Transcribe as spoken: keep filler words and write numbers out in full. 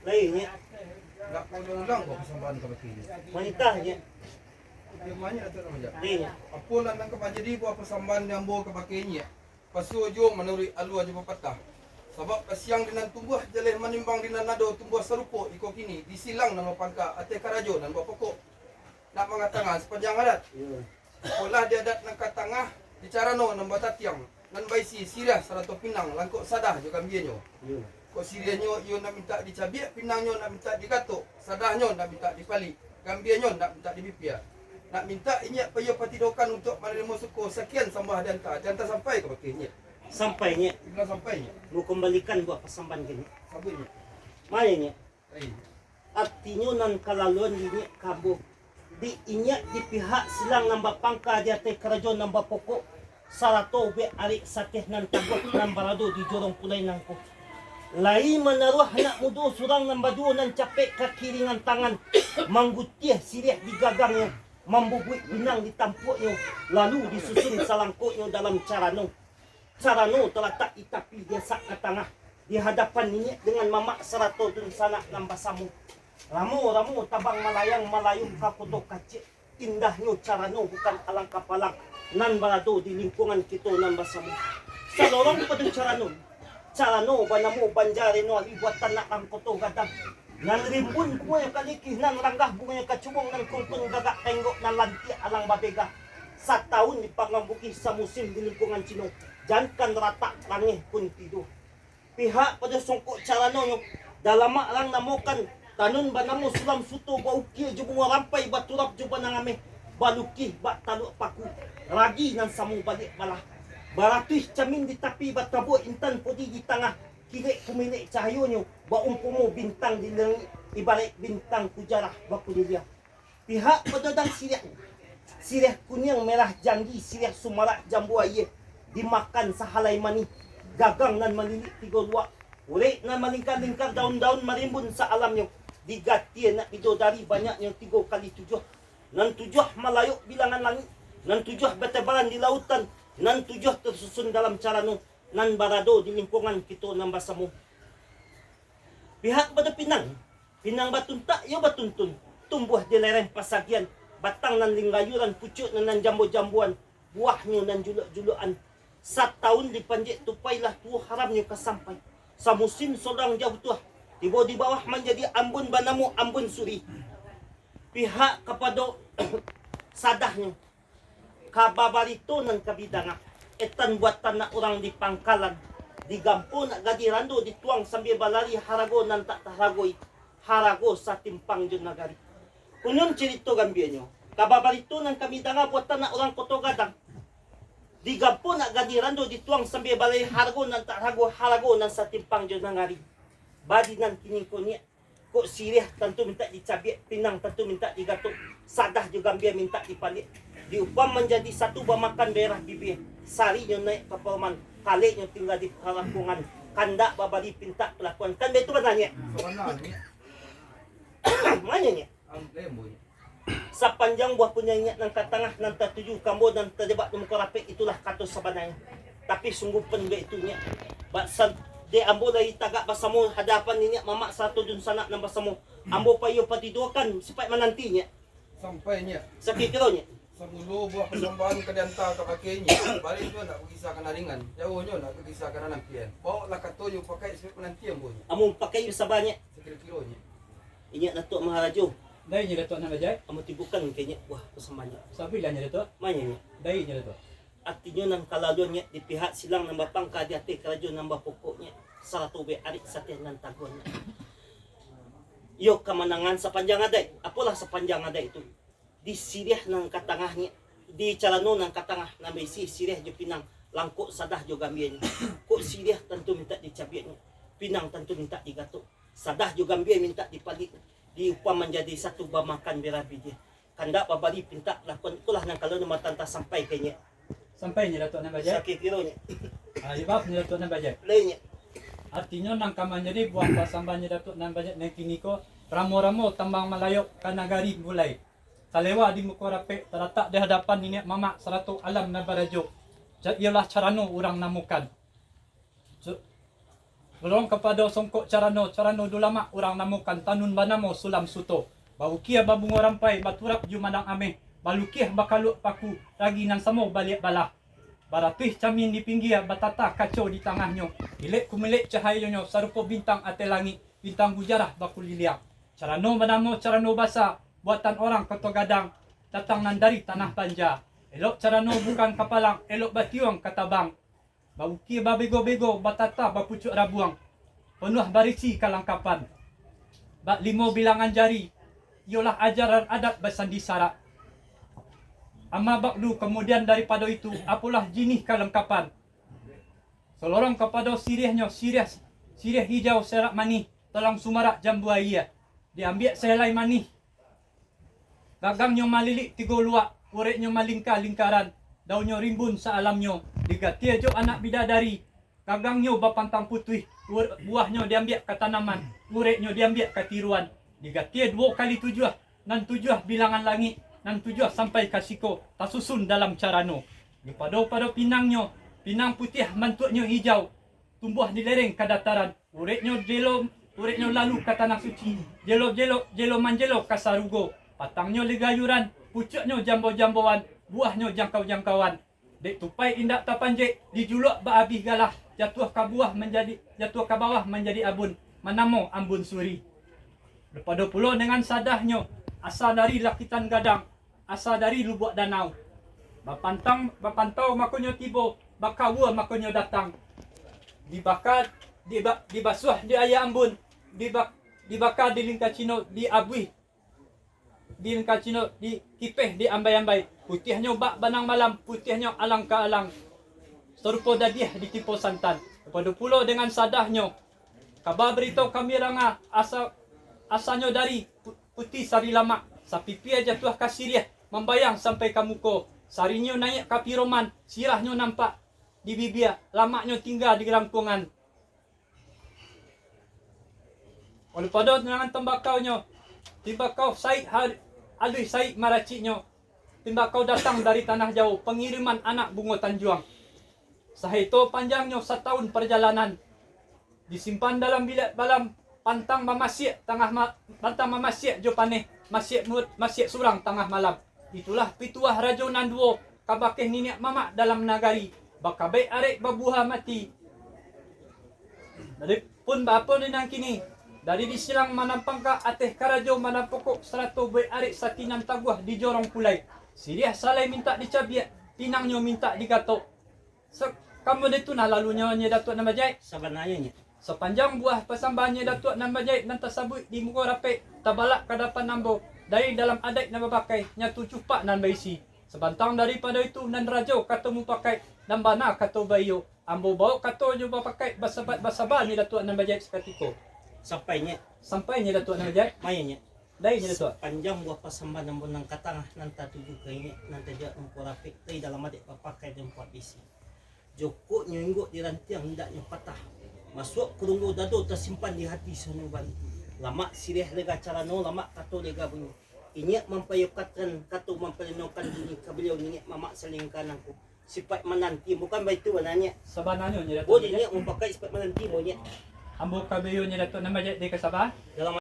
Lain, Nyiak. Ndak ulang-ulang buah pasambahan ka bakeh Nyiak. Manitah, Nyiak. Oke, banyak Datuk Nambajak. Lain, Nyiak. Apolah nan ka manjadi buah pasambahan di ambo ka bakeh Nyiak? Pasuo juo manuruik alua jo papatah. Sabab kasiang di nan tumbuah, jaleh manimbang di nan ado, tumbuah sarupo iko kini, di silang nan bapangka, ateh karajo nan bapokok. Nak mangatangah sapanjang adat. Iyo. Apolah di adat nan ka tangah, di carano nan batatiang, nan baisi siriah sarato pinang, langkok sadah jo gambianyo. Iyo. Kok siriahnyo iyo nak mintak dicabiak, pinangnyo nak mintak digatok, sadahnyo nak mintak dipalik, gambianyo nak mintak dipipia. Nak mintak inyiak payo patidokan untuak manarimo suko sakian sambah dianta, dianta sampai ka bakeh inyiak. Sampai, Nyiak. Dibilang sampai, Nyiak. Mau kembalikan buah pasambahan ka inyiak. Sabuik, Nyiak. Mari, Nyiak. Ai. Artinyo nan kalaluan di inyiak ka ambo. Di inyiak di pihak silang nan bapangka di ateh karajo nan bapokok, sarato ubek arik sateh nan taguah nan barado di jorong pulai nangko. Lai manaruah anak mudo surang nan baduo nan capek ka kiringan tangan, manggutiah siriah di gagangnyo, mambubuik pinang di tampuaknyo, lalu disusun salangkoknyo dalam carano. Carano talatak di tapi diasak ka tangah, di hadapan niniak dengan mamak sarato dunsanak nan basamo. Ramo-ramo tabang malayang malayuah ka koto kacik. Indahnyo carano bukan alang kapalang nan barado di lingkuangan kito nan basamo. Salorong pado carano, carano banamo Banja Reno Ali buatan anak rang Koto Gadang. Nan rimbun bungonyo ka likih, nan ranggah bungonyo ka cubuang, nan kuntun gagak ka inggok, nan lantiak alang babega. Satahun di Panggang Bukih, samusim di lingkuangan Cino, jankan ratak langeh pun tido. Pihak pado songkok caranonyo, dalamak rang namokan, tanun banamo Sulam Suto, baukia jo bungo rampai, baturap jo banang ameh, balukih bak taluak paku, ragi nan samo baliak balah. Baratuih camin di tapi, batabuak intan podi di tangah, kilek kuminek cahayonyo, baumpamo bintang di langik, ibaraik bintang kujarah bakuliliang. Pihak pado dang siriah, siriah kuniang merah janggi, siriah sumarak jambu aia, dimakan sahalai manih, gagang nan malilik tigo luak, urek nan malingkar-lingkar, daun-daun marimbun saalamnyo, digatia nak bidodari banyaknyo tigo kali tujuah, nan tujuah malayok bilangan langik, nan tujuah batebaran di lautan, nan tujuah tasusun dalam carano, nan barado di lingkuangan kito nan basamo. Pihak pado pinang, pinang batuntak iyo batuntun, tumbuah di lereng pasagian, batang nan linggayuran, pucuak nan, nan jambo-jamboan, buahnyo nan juluak-juluakan. Satahun dipanjek tupai, lah tuo haramnyo ka sampai. Samusim sodang jauah tuah, tibo di bawah manjadi ambun banamo Ambun Suri. Pihak kapado sadahnyo, ka babarito nan kami danga, etan buatan nak urang di pangkalan, digampo nak gadih rando, dituang sambia balari, harago nan tak taragoi, harago satimpang jo nagari. Kunun cirito gambianyo, ka babarito nan kami danga, buatan nak urang Koto Gadang, digampo nak gadih rando, dituang sambia balari, harago nan tak rago, harago nan satimpang jo nagari. Badi nan kini ko nyiak, kok siriah tantu mintak dicabiak, pinang tantu mintak digatok, sadah jo gambia mintak dipaliak. Diupam manjadi satu, bamakan daerah bibia, sarinyo naik ka parumahan, kaleknyo tingga di kalangkongan, kandak babari pintak palakuan. Kan baitu bana, Nyiak? Sabana, Nyiak. Mano, Nyiak? Am, lembo, Nyiak. Sapanjang buah punyo inyiak nan ka tangah, nan tatuju ka ambo, nan tajebak di muko rapek, itulah kato sabananyo. Tapi sungguah pun baitu, Nyiak. Bak san-, dek ambo lai tagak basamo hadapan inyiak mamak sarato dunsanak nan basamo. Ambo payo patidokan, sipaik mananti, Nyiak. Sampai, Nyiak. Sakiro-kiro, Nyiak. Samulo buah pasambahan ka dianta ka bakeh inyiak, baliaknyo nak bagisa ka nan ringan, jauahnyo nak bagisa ka nan ampian. Bawoklah katonyo, pakai sipaik mananti ambo, Nyiak. Ambo pakai basaba, Nyiak. Sakiro-kiro, Nyiak. Inyiak Datuak Maharajo. Dai inyo Datuak nan bajai. Ambo tibokan ka inyiak buah pasambahan. Sabuiklah inyo Datuak. Mano inyo? Dai inyo Datuak. Artinyo nan kalaluan inyiak di pihak silang nan bapangka di ateh karajo nan bapokok inyiak, sarato bek arik sateh nan taguah inyiak. Iyo kamanangan sapanjang adaik. Apolah sapanjang adaik tu? Di siriah nan ka tangah inyiak, di calano nan ka tangah nan baisi siriah jo pinang, langkok sadah jo gambianyo. Kok siriah tantu mintak dicabiak inyiak, pinang tantu mintak digatok. Sadah jo gambia mintak dipaliak, diupam manjadi satu bamakan birabi dia. Kandak babari pintak lakuan itulah nan kalau nan matanta sampai ka inyiak. Sampai inyiak Datuak nan bajai? Sakiro-kiro inyiak. Ah, iyo, maaf inyiak Datuak nan bajai. Lai inyiak. Artinyo nan ka manjadi buah pasambahan inyiak Datuak nan bajai nan kini ko, ramo-ramo tambang malayok ka nagari bulai. Salewa di muko rapek, talatak di hadapan niniak mamak sarato alam nan barajo. Ja-, iyolah carano urang namokan. Su-, Tolong kapado songkok carano, carano dulamak urang namokan tanun banamo Sulam Suto. Baukia babungo rampai, baturap jo madang ameh, balukiah bakaluak paku, ragi nan samo baliak balah. Baratuih camin di pinggia, batata kaco di tangahnyo. Milek kumilek cahayonyo, sarupo bintang ateh langik, bintang gujarah bakuliliang. Carano banamo carano basa, buatan orang Koto Gadang, datang nan dari tanah Banja. Elok carano bukan kapalang, elok batiuang katabang. Baukia babego-bego, batata bapucuak rabuang, panuah barisi kalangkapan. Bak limo bilangan jari, iyolah ajaran adat basandi sarak. Amma ba'du, kamudian daripado itu, apolah jinih kalangkapan. Salorong kapado siriahnyo, siriah, siriah hijau serak manih, talang sumarak jambu aia. Diambiak sehelai manih, gagangnyo malilik tigo luak, ureknyo malingka-lingkaran, daunnyo rimbun saalamnyo, digatia jo anak bidadari. Gagangnyo bapantang putuih, ur-, buahnyo diambiak ka tanaman, ureknyo diambiak ka tiruan. Digatia duo kali tujuah, nan tujuah bilangan langik, nan tujuah sampai ka siko, tasusun dalam carano. Dipado-pado pinangnyo, pinang putiah bantuaknyo hijau, tumbuah di lereng kadataran. Ureknyo jelo, ureknyo lalu ka tanah suci, jelo-jelo, jelo manjelo ka sarugo. Patangnyo ligayuran, pucuaknyo jambo-jamboan, buahnyo jangkau-jangkauan. Dek tupai indak tapanjek, dijuluak baabih galah, jatuah ka buah manjadi, jatuah ka bawah manjadi abun, manamo Ambun Suri. Bapado pulo dengan sadahnyo, asa dari lakitan gadang, asa dari lubuak danau. Bapantang, bapantau makonyo tibo, bakawua makonyo datang. Dibaka, diba-, dibasuah di aia ambun, diba-, dibaka di lingka cino, diabuih di lingka cino, dikipeh di ambai-ambai. Putiahnyo bak banang malam, putiahnyo alang ka alang, sarupo dadiah ditipo santan. Bapado pulo dengan sadahnyo, kaba barito kami ranga, asa-, asanyo dari pu-, puti sari lamak, sapipia jatuah ka siriah, mambayang sampai ka muko, sarinyo naiak ka piroman, sirahnyo nampak di bibia, lamaknyo tingga di rangkuangan. Oleh pado dengan tambakaunyo, timbakau saik har-, aluih saik maraciknyo, timbakau datang dari tanah jauah, pangiriman anak bungo tanjuang. Saheto panjangnyo satahun parjalanan, disimpan dalam bilik balam, pantang mamasiak tangah ma-, pantang mamasiak jo paneh, masiak mu-, masiak surang tangah malam. Itulah pituah rajo nan duo, kabakeh niniak mamak dalam nagari, bakabek arek babuha mati. Dari pun baapo di nan kini, dari di silang manampang ka ateh karajo manampokok sarato buek arek sati nan taguah di jorong pulai. Siriah salai mintak dicabiak, pinangnyo mintak digatok. Sa-, kamo de tu nah lalunyo, Nyai Datuak Nan Bajaik. Sabananyo, Nyai. Sapanjang buah pasambahan Nyai Datuak Nan Bajaik nan tasabuik di muko rapek, tabalak ka dapan ambo, dari dalam adaik nan bapakai, nyato cupak nan baisi. Sabantang daripado itu, nan rajo kato mupakaik, nan bana kato baiyo. Ambo bawok kato jo bapakaik, basaba-, basaba Nyai Datuak Nan Bajaik sakatiko. Sampai, Nyai. Sampai, Nyai Datuak Nan Bajaik. Maya, Nyai. Lai, Nyai Datuak. Sapanjang buah pasambahan ambo nan ka tangah, nan tatuju ka ingek, nan tajawek muko rapek, lai dalam adaik bapakai jo muko bisi. Jokoknyo inggok di rantiang, indaknyo patah. Masuak ka rongga dado, tasimpan di hati saunyo bali. Lamak siriah lega carano, lamak kato lega bunyi. Ingek mampayokatkan kato, mampalinokan bunyi ka baliau niniak mamak salingka nangku. Sipaik mananti, bukan baitu bananyo. Sabananyo, Nyai Datuak. Oh, Nan Bajaik. Ingek mampakai sipaik mananti, monyet. Ambo ka baiyo, Nyai Datuak Nan Bajaik, dek ka saba. Dalam